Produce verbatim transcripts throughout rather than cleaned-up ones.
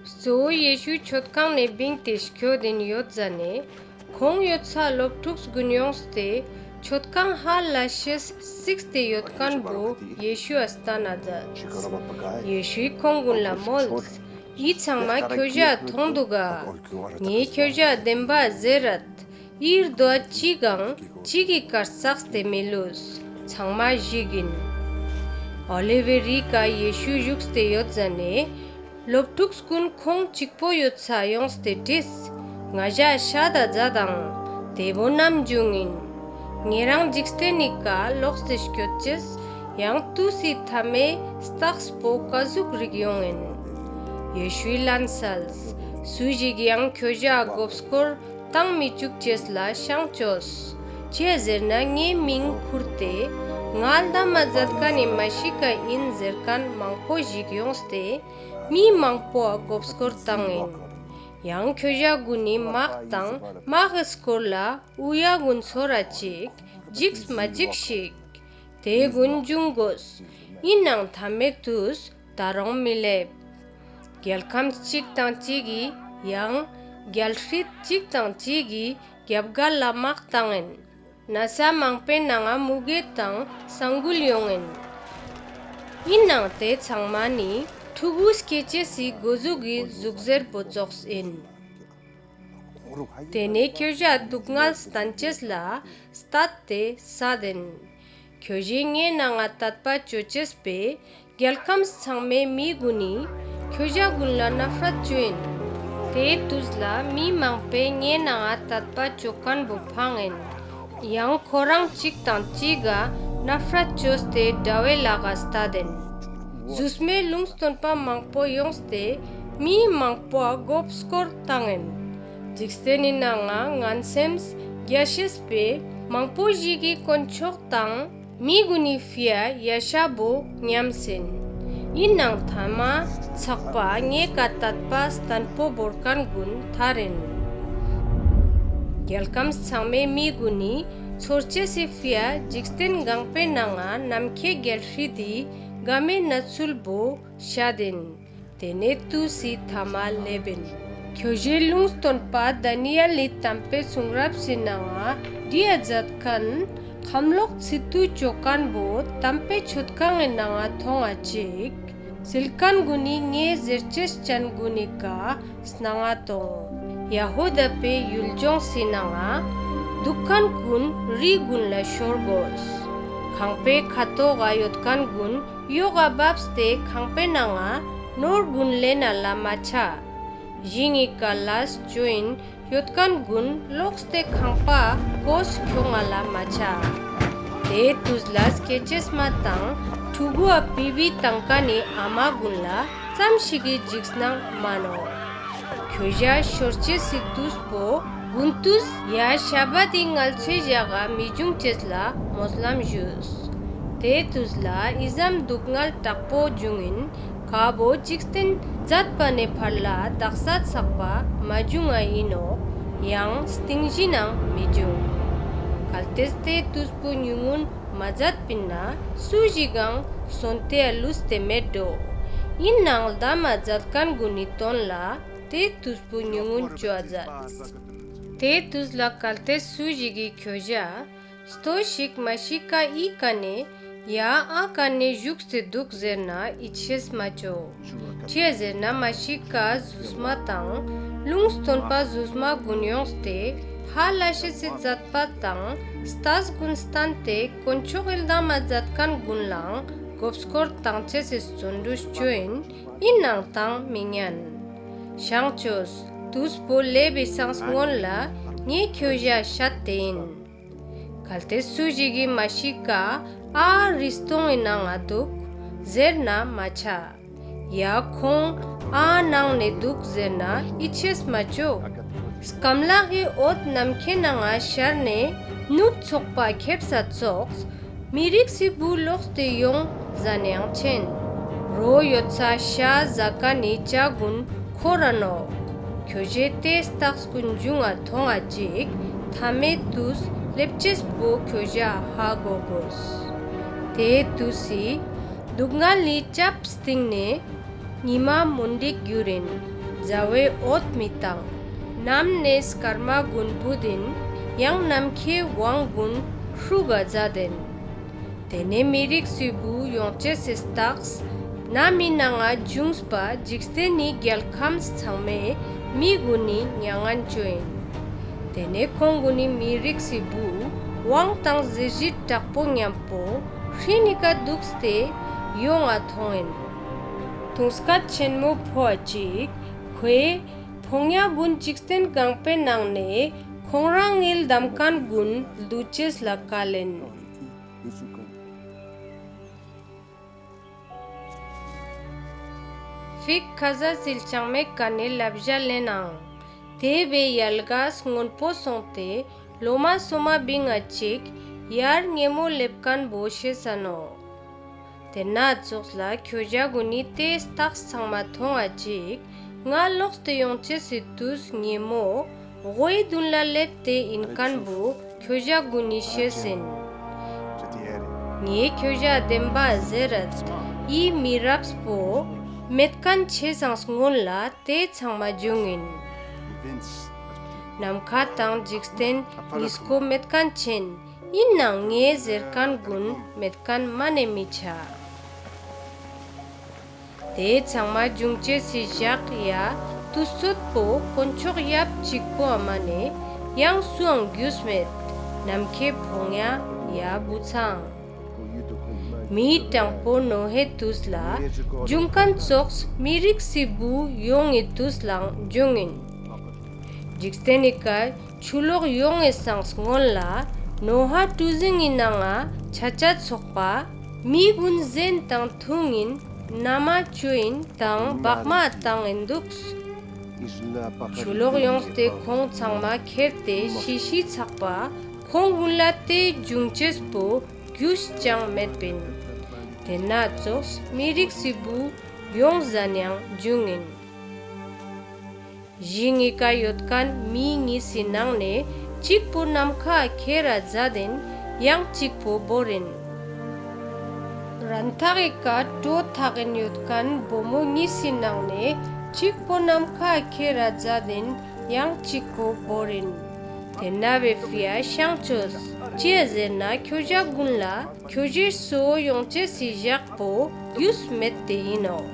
གཙོ་བོ་ཡེ་ཤུ་མཆོད་ཁང་ནེ་བིངས་ཏེ་སྐྱོད་དིན་ཡོད་ཟ་ནེ་ཁོང་ཡོད་ས་ལོབ་ཕྲུགས་གུན་ཡོངས་ཏེ་མཆོད་ཁང་ཧ་ལས་ཤེས་སིགས་ཏེ་ཡོད་ཁན་བོ་ཡེ་ཤུའ་སྟན་ན་ཛདས། ཡེ་ཤུའི་ཁོང་གུན་ལ་མོལས། འི་ཚང་མ་ཁྱོ་ཞའ་ཐོང་དུག་ག། ངའེ་ཁྱོ་ཞའ་དེན་བ་ཟེར་རད། འི་རྡོའ་ཅིག་གང་ཅིག་གི་ཀ་སགས་ཏེ་མི་ལུས། ཚང་མ་ཞིག་ཨིན། ཨོ་ལིབ་བི་རིའི་ཀ་ཡེ་ཤུ་ཞུགས་ཏེ་ཡོད་ཟ་ནེ་ལོབ་ཕྲུགས་གུན་ཁོང་ཅིག་པོ་ཡོད་ས་ཡོངས་ཏེ་དྲིས། ང་ཞའ་ཤད་ད་ཛད་དང་། ཏེ་བོ་ནམ་ཇུང་ཨིན། ཉེ་རང་ཇིག་རྟེན་ནི་ཀ་ལོགས་ཏེ་སྐྱོད་ཅེས་ཡང་ཏུས་སི་ཐའ་མའེ་སྟགས་པོ་ཀ་ཟུག་རིག་ཡོང་ཨིན། ཡེ་ཤུའི་ལན་སལས། སུ་ཞིག་ཡང་ཁྱོ་ཞའ་གོབ་སྐོར་ཏང་མི་ཅུག་ཅེས་ལ་ཤང་ཅོས། ཅིའ་ཟེར་ན་ངའེ་མིང་ཁུར་ཏེ་ང་ལྡམ་མ་ཛད་ཁན་ནི་མ་ཤི་ཀ་ཨིན་ཟེར་ཁན་མང་པོ་ཞིག་ཡོངས་ཏེ་མི་མང་པོའ་གོབ་སྐོར་ཏང་ཨིན། ཡང་ཁྱོ་ཞ་གུན་ནི་མག་དང་མག་གི་སྐོར་ལ་འུ་ཡ་གུན་ཚོར་ར་ཅིག་ཇིགས་མ་ཇིགས་ཤིག། ཏེ་གུན་ཇུང་གོས། ཨིན་ནའང་ཐའ་མའེ་ཏུས་ཏ་རུང་མི་ལེབ། གྱལ་ཁམས་ཅིག་དང་ཅིག་གི་ཡང་གྱལ་སྲིད་ཅིག་དང་ཅིག་གི་གྱབ་གལ་ལ་མག་ཏང་ཨིན། ནས་མང་པོའེ་ནང་ང་མུ་གེ་དང་ས་གུལ་ཡོང་ཨིན། ཨིན་ནའང་ཏེ་ཚང་མ་ནི་ཕྲུ་གུ་སྐྱེ་ཅེས་སི་གོ་ཟུག་གི་ཟུག་ཟེར་བོ་ཙོགས་ཨིན། ཏེ་ནེ་ཁྱོ་ཞའ་རྡུག་ངལ་སྟན་ཅེས་ལ་སྟད་དེ་སད་དིན། ཁྱོ་ཞའེ་ངའེ་ནང་ང་ཏད་པ་ཅོ་ཅེས་པོའེ་གྱལ་ཁམས་ཚང་མའེ་མི་གུན་ནི་ཁྱོ་ཞ་གུན་ལ་ནཕ་རད་ཅོ་ཨིན། ཏེ་ཏུས་ལ་མི་མང་པོའེ་ངའེ་ནང་ང་ཏད་པ་ཅོ་ཁན་བོ་ཕང་ཨིན། ཡང་ཁོ་རང་ཅིག་དང་ཅིག་ག་ནཕ་རད་ཅོས་ཏེ་དྲ་བོའེ་ལག་ག་སྟད་དིན། ཟུས་མའེ་ལུང་སྟོན་པ་མང་པོ་ཡོངས་ཏེ་མི་མང་པོའ་གོབ་སྐོར་ཏང་ཨིན། ཇིག་རྟེན་ནི་ནང་ང་ངན་སེམས་གྱས་ཤེས་པོའེ་མང་པོ་ཞིག་གི་དཀོན་མཆོག་དང་མི་གུན་ནི་ཕིའ་ཡ་ཤ་བོ་ཉམས་ཨིན། ཨིན་ནའང་ཐའ་མའེ་ཚག་པ་ངའེ་ཀ་ཏད་པ་སྟན་པོ་བོར་ཁན་གུན་ཐར་ཨིན། གྱལ་ཁམས་ཚང་མའེ་མི་གུན་ནི་ཚོར་ཅེས་སི་ཕིའ་ཇིག་རྟེན་གང་པོའེ་ནང་ང་ནམ་ཁའེ་གྱལ་སྲིད་དི་གའ་མོའེ་ནས་ཚུལ་བོ་ཤད་དིན། ཏེ་ནེ་ཏུས་སི་ཐའ་མའེ་ལེབ་ཨིན། ཁྱོ་ཞའེ་ལུང་སྟོན་པ་དཱ་ནི་ཨེལ་ལི་ཏམ་པའེ་སུང་རབས་སི་ནང་ང་བྲིའ་ཛད་ཁན་ཁམ་ལོག་ཚིག་ཏུ་ཅོ་ཁན་བོ་ཏམ་པའེ་མཆོད་ཁང་ངི་ནང་ང་ཐོང་ང་ཅིག། སིལ་ཁན་གུན་ནི་ངའེ་ཟེར་ཅེས་ཅན་གུན་ནི་ཀ་སྣང་ང་ཐོང་། ཡ་ཧུ་དཱ་པའེ་ཡུལ་ཇོངས་སི་ནང་ང་དུག་ཁན་གུན་རི་གུན་ལ་ཤོར་གོས། ཁང་པའེ་ཁ་ཐོག་ག་ཡོད་ཁན་གུན་ཡོག་ག་བབས་ཏེ་ཁང་པའེ་ནང་ང་ནོར་གུན་ལེན་ན་ལ་མ་ཆ། ཞིང་ངི་ཀ་ལས་ཅོ་ཨིན་ཡོད་ཁན་གུན་ལོགས་ཏེ་ཁང་པའ་གོས་ཁྱོང་ང་ལ་མ་ཆ། ཏེ་ཏུས་ལ་སྐྱེ་ཅེས་མ་དང་ཕྲུ་གུའ་པི་བི་ཏང་ཁན་ནི་ཨ་མ་གུན་ལ་ཙམ་ཞིག་གི་ཇིགས་སྣང་མ་ནོག། ཁྱོ་ཞའ་ཤོར་ཅེས་སི་ཏུས་པོ་གུན་ཏུས་ཡ་ཤ་བད་དི་ངལ་ཚོའེ་ཞག་ག་མི་ཇུང་ཅེས་ལ་མོས་ལམ་ཞུས། ཏེ་ཏུས་ལ་འི་ཙམ་རྡུག་ངལ་ཀྲག་པོ་ཇུང་ཨིན། ཀ་བོ་ཇིག་རྟེན་ཛད་པ་ནེ་ཕར་ལ་དག་ས་ཚག་པ་མ་ཇུང་ང་ཨིན་ནོག། ཡང་སྟིང་ཞིན་ནའང་མི་ཇུང་། གལ་ཏེ་ཏེ་ཏུས་པོ་ཉུ་ངུན་མ་ཛད་པིན་ན་སུ་ཞིག་གང་སོན་ཏེའ་ལུས་ཏེ་མེད་འགྲོ། ཨིན་ནའང་ལྡམ་མ་ཛད་ཁན་གུན་ནི་དོན་ལ་ཏེ་ཏུས་པོ་ཉུ་ངུན་ཅོའ་ཛདས། ཏེ་ཏུས་ལ་གལ་ཏེ་སུ་ཞིག་གི་ཁྱོ་ཞའ་ལྟོས་ཤིག་མ་ཤི་ཀ་འི་ཀ་ནེ་ཡ་ཨ་ཀ་ནེ་ཞུགས་ཏེ་དུག་ཟེར་ན་ཡིད་ཆེས་མ་ཅོ། ཅིའ་ཟེར་ན་མ་ཤི་ཀ་ཟུས་མ་དང་ལུང་སྟོན་པ་ཟུས་མ་གུན་ཡོངས་ཏེ་ཧ་ལས་ཤེས་སི་ཛད་པ་དང་སྟས་གུན་སྟན་ཏེ་དཀོན་མཆོག་གི་ལྡམ་མ་ཛད་ཁན་གུན་ལའང་གོབ་སྐོར་ཏང་ཅེས་སི་རྩོན་གྲུས་ཅོ་ཨིན། ཨིན་ནའང་ཏང་མི་ཉན། ཤང་ཅོས། ཏུས་པོ་ལེབ་བི་སང་སྔུན་ལ་ངའེ་ཁྱོ་ཞའ་ཤད་དེ་ཨིན། གལ་ཏེ་སུ་ཞིག་གི་མ་ཤི་ཀ་ཨ་རི་སྟོང་ངི་ནང་ང་དུག་ཟེར་ན་མ་ཆ། ཡ་ཁོང་ཨ་ནང་ནེ་དུག་ཟེར་ན་ཡིད་ཆེས་མ་ཅོ། སྐམ་ལག་གི་འོད་ནམ་ཁའེ་ནང་ང་ཤར་ནེ་ནུབ་ཚག་པ་ཁེབས་ས་ཙོགས་མི་རིགས་སི་བུ་ལོགས་ཏེ་ཡོང་ཟ་ནེའང་ཆེན། རོ་ཡོད་ས་ཤ་ཟ་ཁན་ནི་ཅ་གུན་ཁོར་ར་ནོག། ཁྱོ་ཞའེ་ཏེ་སྟགས་གུན་ཇུང་ང་ཐོང་ང་ཅིག་ཐའ་མའེ་ཏུས་ལེབ་ཅེས་པོ་ཁྱོ་ཞའ་ཧ་གོ་གོས། ཏེ་ཏུས་སི་རྡུག་ངལ་ལི་ཅབ་སྟིང་ནེ་ཉི་མ་མུན་དིག་གྱུར་ཨིན། ཟླ་བའི་འོད་མི་དང་། ནམ་ནེ་སྐར་མ་གུན་བུད་དིན། ཡང་ནམ་ཁའེ་ཝང་གུན་ཧྲུག་ག་ཛད་དིན། ཏེ་ནེ་མི་རིགས་སི་བུ་ཡོང་ཅེས་སི་རྟགས་ནམ་མི་ནང་ང་ཇུངས་པ་ཇིག་རྟེན་ནི་གྱལ་ཁམས་ཚང་མའེ་མི་གུན་ནི་མྱ་ངན་ཅོ་ཨིན། ཏེ་ནེ་ཁོང་གུན་ནི་མི་རིགས་སི་བུ་ཝང་དང་ཟི་ཞིད་ཀྲག་པོ་ཉམ་པོ་སྤྲིན་ནི་ཀ་དུགས་ཏེ་ཡོང་ང་ཐོང་ཨིན། ཐུང་སྐད་ཆེན་མོ་ཕོ་བ་ཅིག་ཁོའེ་ཕོ་ཉ་གུན་ཇིག་རྟེན་གང་པོའེ་ནང་ནེ་ཁོང་རང་ངི་ལྡམ་ཁན་གུན་ལྡུ་ཅེས་ལ་ཀལ་ཨིན། ཕིག་ཁ་ཟས་སི་ལྕང་མའེ་ཀ་ནེ་ལབ་ཞ་ལེན་ནའང་ཏེ་བོའེ་ཡལ་ག་སྔོན་པོ་སོང་སྟེ་ལོ་མ་སོ་མ་བིང་ང་ཅིག་ཡར་ཉེ་མོ་ལེབ་ཁན་བོ་ཤེས་ས་ནོག། ཏེན་ན་ཙོགས་ལ་ཁྱོ་ཞ་གུན་ནི་ཏེ་རྟགས་ཚང་མ་ཐོང་ང་ཅིག་ང་ལོགས་ཏེ་ཡོང་ཅེས་སི་ཏུས་ཉེ་མོ་སྒོའེ་དུན་ལ་ལེབས་ཏེ་ཨིན་ཁན་བོ་ཁྱོ་ཞ་གུན་ནི་ཤེས་ཨིན། ངའེ་ཁྱོ་ཞའ་དེན་བ་ཟེར་རད། འི་མི་རབས་པོ་མེད་ཁན་ཆའེ་སང་སྔུན་ལ་ཏེ་ཚང་མ་ཇུང་ཨིན། ནམ་ཁའ་དང་ཇིག་རྟེན་ཉིས་ཀོ་མེད་ཁན་ཆེན། ཨིན་ནའང་ངའེ་ཟེར་ཁན་གུན་མེད་ཁན་མ་ནེ་མི་ཆ། ཏེ་ཚང་མ་ཇུང་ཅེས་སི་ཞག་ཡ་ཏུས་ཚོད་པོ་དཀོན་མཆོག་ཡབ་ཅིག་པོའ་མ་ནེ་ཡང་སུའང་གྱུས་མེད། ནམ་ཁའེ་ཕོ་ཉ་ཡ་བུ་ཚའང་། མི་དྲང་པོ་ནོ་ཧའེ་ཏུས་ལ་ཇུང་ཁན་ཙོགས་མི་རིགས་སི་བུ་ཡོང་ངི་ཏུས་ལའང་ཇུང་ཨིན། ཇིག་རྟེན་ནི་ཀ་ཆུ་ལོག་ཡོང་ངི་སང་སྔུན་ལ་ནོ་ཧ་གྲུ་ཟིངས་སི་ནང་ང་ཆ་ཆ་ཚོགས་པ་མི་གུན་ཟེན་དང་ཐུང་ཨིན། ན་མ་ཅོ་ཨིན་དང་བག་མ་ཏང་ཨིན་དུགས། ཆུ་ལོག་ཡོངས་ཏེ་ཁོང་ཚང་མ་ཁྱེར་ཏེ་ཤི་ཤི་ཚག་པ་ཁོང་གུན་ལ་ཏེ་ཇུང་ཅེས་པོ་གྱུས་ཅང་མེད་པིན། ཏེན་ན་ཙོགས་མི་རིགས་སི་བུ་ཡོང་ཟ་ནའང་ཇུང་ཨིན། ཞིང་ངི་ཀ་ཡོད་ཁན་མི་ཉིས་སི་ནང་ནེ་ཅིག་པོ་ནམ་ཁའ་ཁྱེར་ར་ཛད་ཨིན། ཡང་ཅིག་པོ་བོར་ཨིན། རན་ཐག་གི་ཀ་གྲོ་ཐག་གིན་ཡོད་ཁན་བུ་མོ་ཉིས་སི་ནང་ནེ་ཅིག་པོ་ནམ་ཁའ་ཁྱེར་ར་ཛད་ཨིན། ཡང་ཅིག་པོ་བོར་ཨིན། ཏེན་ན་བོའེ་ཕིའ་ཤང་ཅོས། ཅིའ་ཟེར་ན་ཁྱོ་ཞ་གུན་ལ་ཁྱོ་ཞའེ་སོ་ཡོང་ཅེས་སི་ཞག་པོ་གྱུས་མེད་ཏེ་ཨིན་ནོག།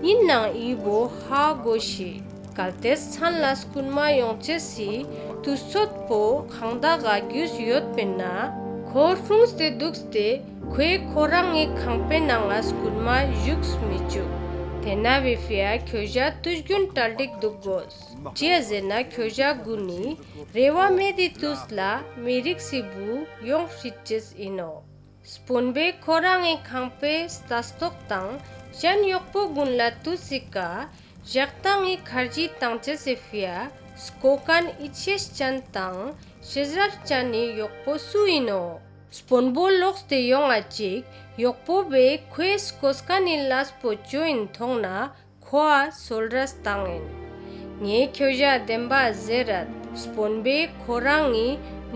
ཨིན་ནའང་འི་བོ་ཧ་གོ་ཤིག། གལ་ཏེ་མཚན་ལ་སྐུན་མ་ཡོང་ཅེས་སི་ཏུས་ཚོད་པོ་ཁང་དགའ་གྱུས་ཡོད་པིན་ན་ཁོ་སྲུངས་ཏེ་དུགས་ཏེ་ཁོའེ་ཁོ་རང་ངི་ཁང་པའེ་ནང་ང་སྐུན་མ་ཞུགས་མི་ཅུག། ཏེན་ན་བོའེ་ཕིའ་ཁྱོ་ཞ་ཏུས་གྱུན་གྲ་སྒྲིག་དུག་གོས། ཅིའ་ཟེར་ན་ཁྱོ་ཞ་གུན་ནི་རེ་བ་མེད་དི་ཏུས་ལ་མི་རིགས་སི་བུ་ཡོང་ཤེས་ཅེས་ཨིན་ནོག། སྤོན་པོའེ་ཁོ་རང་ངི་ཁང་པའེ་ལྟ་རྟོག་དང་ཞན་གཡོག་པོ་གུན་ལ་ཏུས་སི་ཀ་ཞག་དང་ངི་ཁར་ཇི་ཏང་ཅེས་སི་ཕིའ་སྐོ་ཁན་ཨིད་ཆེས་ཅན་དང་ཤེས་རབ་ཅན་ནི་གཡོག་པོ་སུ་ཨིན་ནོག། སྤོན་པོ་ལོགས་ཏེ་ཡོང་ང་ཅིག་གཡོག་པོ་བོའེ་ཁོའེ་སྐོ་ཁན་ནི་ལས་པོ་ཅོ་ཨིན་ཐོང་ན་ཁོའ་སོལ་རས་ཏང་ཨིན། ངའེ་ཁྱོ་ཞའ་དེན་བ་ཟེར་རད། སྤོན་པོའེ་ཁོ་རང་ངི་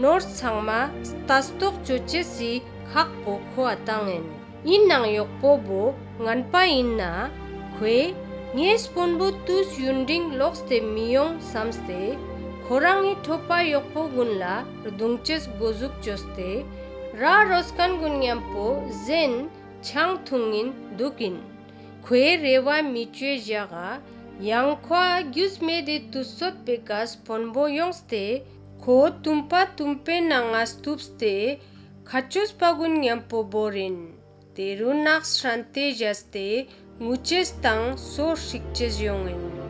ནོར་ཚང་མ་ལྟ་རྟོག་ཅོ་ཅེས་སི་ཁག་པོ་ཁོའ་ཏང་ཨིན། ཨིན་ནའང་གཡོག་པོ་བོ་ངན་པ་ཨིན་ན་ཁོའེ་ངའེ་སྤོན་པོ་ཏུས་ཡུན་རིང་ལོགས་ཏེ་མི་ཡོང་སམས་ཏེ་ཁོ་རང་ངི་ཕྲོ་པ་གཡོག་པོ་གུན་ལ་རྡུང་ཅེས་གོ་ཟུག་ཅོས་ཏེ་ར་རོས་ཁན་གུན་ཉམ་པོ་ཟེན་ཆང་ཐུང་ཨིན་དུག་ཨིན། ཁོའེ་རེ་བ་མི་ཅོའེ་ཞག་ག་ཡང་ཁོའ་གྱུས་མེད་དི་ཏུས་ཚོད་པོའེ་ཀ་སྤོན་པོ་ཡོངས་ཏེ་ཁོ་ཏུམ་པ་ཏུམ་པའེ་ནང་ང་སྟུབས་ཏེ་ཁ་ཆོས་པ་གུན་ཉམ་པོ་བོར་ཨིན། ཏེ་རུ་ནགས་སྲན་ཏེ་ཞད་དེ་ངུ་ཅེས་དང་སོ་སྲིག་ཅེས་ཡོང་ཨིན།